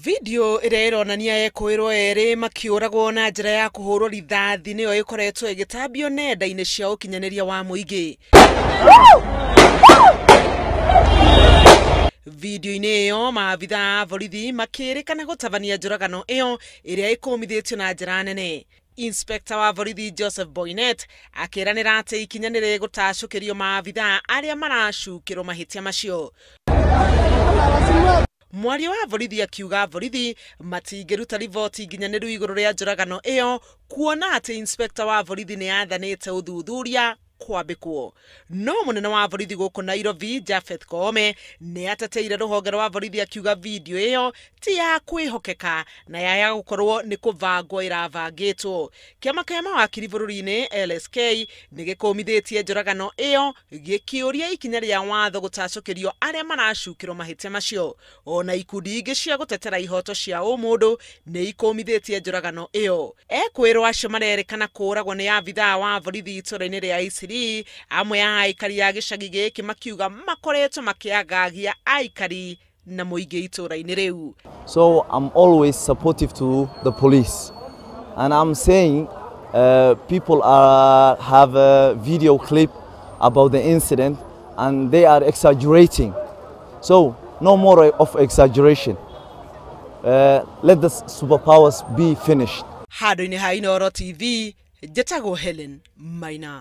Video ĩrĩa ĩronania ekũĩrwo erĩ makĩũragwo na njĩra ya kũhũrwo rithathi nĩyo ĩkoretwo ĩgĩtambio nenda-inĩ cia ũkinyanĩria wa mũingĩ. Video-inĩ ĩyo maabithaa a borithi makĩrĩkana gũtabania njũragano ĩyo ĩrĩa ĩkũmithĩtio na njĩra nene. Inspector wa borithi Joseph Boinnet akĩranĩra atĩ ikinya nĩ rĩgũtacũkĩrio maabithaa arĩa maracukĩrwo mahĩtia macio. Mwaria wa borithi akiuga borithi matingĩruta riboti nginyanĩru igũrũ rĩa njũragano ĩyo kuona atĩ inspector wa borithi nĩ athanĩte ũthuthuria kwambĩkwo. No mũnene wa borithi gũkũ Nairobi Japheth Koome nĩ ateteire rũhonge rwa borithi akiuga video ĩyo ti ya kwĩhokeka na yaya gũkorwo nĩ kũbangwo ĩrabangĩtwo. Kĩama kĩa mawakiri bũrũri-inĩ LSK nĩ gĩkũmithĩtie njũragano ĩyo gĩkĩũria ikinya rĩa watho gũtacũkĩrio arĩa maracukĩrwo mahĩtia macio. Ona ikundi ingĩ cia gũtetera ihoto cia ũmũndũ nĩ ikũmithĩtie njũragano ĩyo. Ekwĩrwo acio marerĩkana kũũragwo nĩ abithaa wa borithi itũũra-inĩ rĩa Eastleigh, amwe a aikari a gĩcagi gĩkĩ makiuga makoretwo makĩagagia aikari na mũingĩ itũũra-inĩ rĩu. So I'm always supportive to the police, and I'm saying people have a video clip about the incident and they are exaggerating. So no more of exaggeration. Let the superpowers be finished. Handũ-inĩ ha Inooro TV, njĩtagwo Helen Maina.